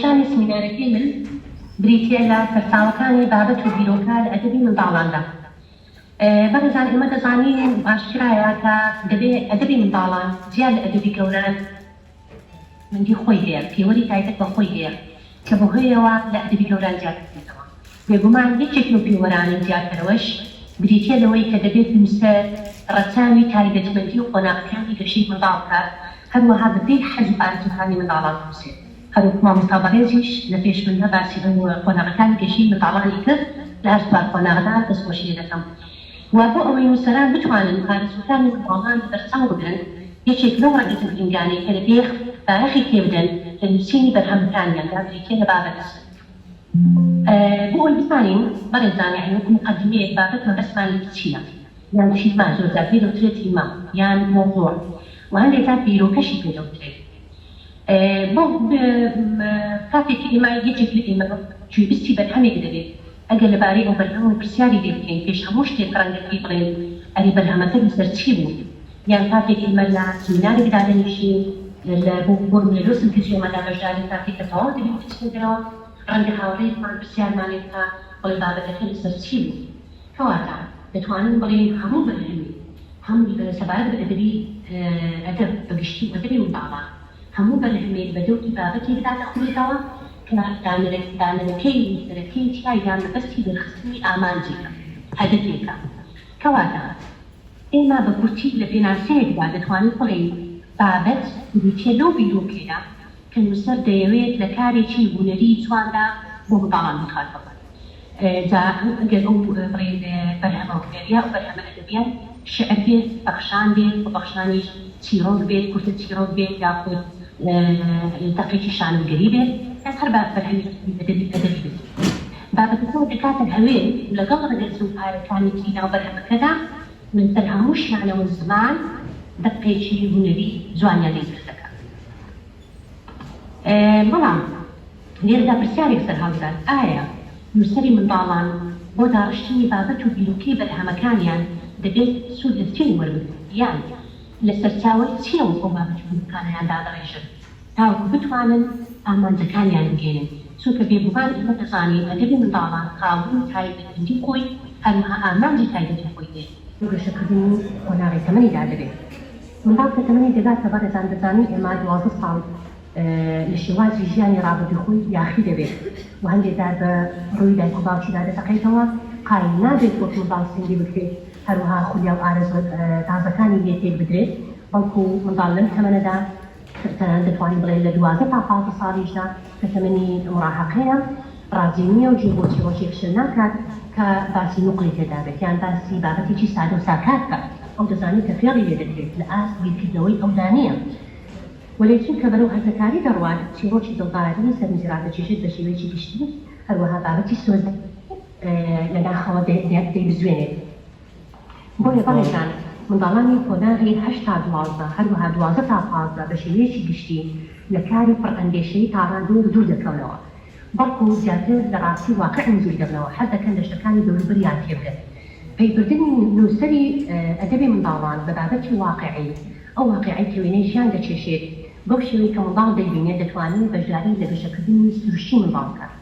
شانی سمینارەکەی من بریتییە لە سەرچاوەکانی بابەت و بیرۆکە لە ئەدەبی منداڵاندا. بەڕێزان ئێمە دەزانین و ئاشکرایە کە دەبێ ئەدەبی منداڵان جیا لە ئەدەبی گەوران مەندی خۆی هەیە، پێوەری تایبەت بە خۆی هەیە کە بەهۆیەوە لە ئەدەبی گەوران جیا دەکرێتەوە. بێگومان یەکێک لەو پێوەرانەی جیاکەرەوەش بریتییە لەوەی کە دەبێت نووسەر ڕەچاوی تایبەتمەندی و قۆناغەکانی گەشەی منداڵ بکات، هەروەها بەپێی حەز و ئارەزووەکانی منداڵان بنووسێت. هەروەک مامۆستا بەڕێزیش لە پێش مندا باسی ئەو قۆناغەکانی گەشەی منداڵانی کرد لە هەر چوار قۆناغدا دەستخۆشی لێ دەکەم. و بۆ ئەوەی نووسەران بتوانن ئارەزووەکانی منداڵان لەبەرچاو بگرن یەکێک لەو ڕەگەزە گرنگانەی کە دەبێ بایەخی پێ بدەن لە نووسینی بەرهەمەکانیاندا بریتییە لە بابەت. بۆ ئەوەی بزانین بەڕێزان یەعنی وەکو موقەدیمەیەک بابەت مەبەستمان لێی چییە یان تیما زۆر جار پێی دەوترێت تیما یان مەوزوع و هەندێک جار بیرۆکەشی پێ دەوترێت. بۆ کاتێک کە ئێمە یەکێک لە ئێمە گوێبیستی بەرهەمێک دەبێت، ئەگەر لەبارەی ئەو بەرهەمەوە پرسیاری لێ بکەین، پێش هەموو شتێک ڕەنگە پێی بڵێین ئەرێ بەرهەمەکە لەسەر چی بوو؟ یان کاتێک ئێمە لە سمینارێک دادەنیشین، لە بۆ نموونە لەو سمپۆزیۆمەدا بەشدارین، کاتێک کە تەواو دەبین و دەچینە دەرەوە، ڕەنگە هاوڕێیەکمان پرسیارمان لێ بکا بڵێ بابەتەکە لەسەر چی بوو؟ کەواتە دەتوانین بڵێین هەموو بەرهەمێک هەم سەبارەت بە ئەدەبی ئەدەب بە گشتی و ئەدەبی منداڵان، هەموو بەرهەمێک بە دەوری بابەتێکدا دەخولێتەوە کە دانەرەکەی و نووسەرەکەی تیایدا مەبەستی دەرخستنی ئامانجێکە، هەدەفێکە. کەواتە ئێمە بە کورتی لە پێناسەیەکدا دەتوانین بڵێین بابەت بریتییە لەو بیرۆکەیە کە نووسەر دەیەوێت لە کارێکی هونەریی جواندا بۆ منداڵان بیخاتەوە. جا ئەگەر ئەو بڵێین بەرهەمە هونەرییە، ئەو بەرهەمە ئەدەبییە شیعر بێت، پەخشان بێت، خۆ پەخشانیش چیرۆک بێت، کورتە چیرۆک بێت یاخود دەقێکی شانۆگەری بێت یان هەر بەرهەمێکی ئەدەبی ئەدەبی بێت. بابەتەکە دەکاتە هەوێن و لەگەڵ ڕەگەز و پایەکانی تری ناو بەرهەمەکەدا لەسەر هەمووشیانەوە زمان دەقێکی هونەری جوانیان لێ دروست دەکات. بەڵام لێرەدا پرسیارێک سەرهەڵدەدات، ئایا نووسەری منداڵان بۆ داڕشتنی بابەت و بیرۆکەی بەرهەمەکانیان دەبێت سوود لە چی وەربگرن یان لە سەرچاوەی چییەوە ئەو بابەت و بیرۆکانەیان دادەڕێژن تاوەکو بتوانن ئامانجەکانیان بگەیەنن؟ چونکە بێگومان ئێمە دەزانین ئەدەبی منداڵان خاوەنی تایبەتمەندی خۆی هەروەها ئامانجی تایبەتی خۆی هەیە. بۆ گەشەکردنی قۆناغی تەمەنیدا دەبێت منداڵ کە تەمەنی دەگاتە بەڕێزان دەزانین ئێمە 12 ساڵ لە شێوازی ژیانی ڕابردووی خۆی یاخی دەبێت و هەندێک جار بە ڕووی دایک و باوکیدا دەتەقێتەوە، قایل نابێت وەک منداڵ سەیری بکرێت، هەروەها خولیا و ئارەزووە تازەکانی لێ تێک بدرێت، بەڵکو منداڵ لەم تەمەنەدا تەنانەت دەتوانین بڵێین لە 12 تا 15 ساڵیشدا کە تەمەنی موراهەقەیە ڕازی نییە و گوێ بۆ چیڕۆکێک شل ناکات کە باسی نوقڵی تێدا بێت یان باسی بابەتێکی سادە و ساکار بکات، ئەو دەزانێت کە فێڵی لێ دەکرێت، لە ئاست بیرکردنەوەی ئەودا نییە. وەلێ چونکە بەرەو هەرزەکاری دەڕوات، چیڕۆکی دڵداری سەرنجی ڕادەکێشێت بە شێوەیەکی گشتی، هەروەها بابەتی سۆزداری لە ناخەوە دەیبزوێنێت. بۆیە بەڕێزان، منداڵانی قۆناغی هەشت تا 12، هەروەها 12 تا 15 بە شێوەیەکی گشتی لە کاری پڕئەندێشەیی تاڕادەیەک دوور دەکەونەوە. بەڵکو زیاتر لە ڕاستی و واقیع نزیک دەبنەوە، حەز دەکەن لە شتەکانی دەوروبەریان تێبگەن. پەیبردنی نووسەری ئەدەبی منداڵان بە بابەتی واقیعی، ئەو واقیعەی کە وێنەی ژیان دەکێشێت، بەو شێوەی کە منداڵ دەیبینێت دەتوانێت بەشداری لە گەشەکردنی سروشتی منداڵ بکات.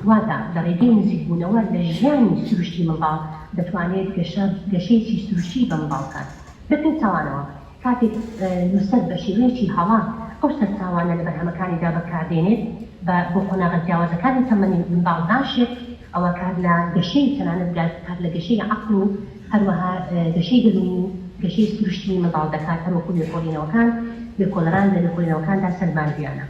واتە لە ڕێگەی نزیکبوونەوە لە ژیانی سروشتی منداڵ دەتوانێت گەشە گەشەیەکی سروشتی بە منداڵ بکات. بە پێچەوانەوە کاتێک نووسەر بە شێوەیەکی هەڵە ئەو سەرچاوانە لە بەرهەمەکانیدا بەکاردێنێت بە بۆ قۆناغە جیاوازەکانی تەمەنی منداڵ ناشێت، ئەوە کار لە گەشەی تەنانەت کار لە گەشەی عەقڵ و هەروەها گەشەی دەروونی و گەشەی سروشتیی منداڵ دەکات، هەروەکو لێکۆڵینەوەکان لێکۆڵەران لە لێکۆڵینەوەکاندا سەلماندویانە.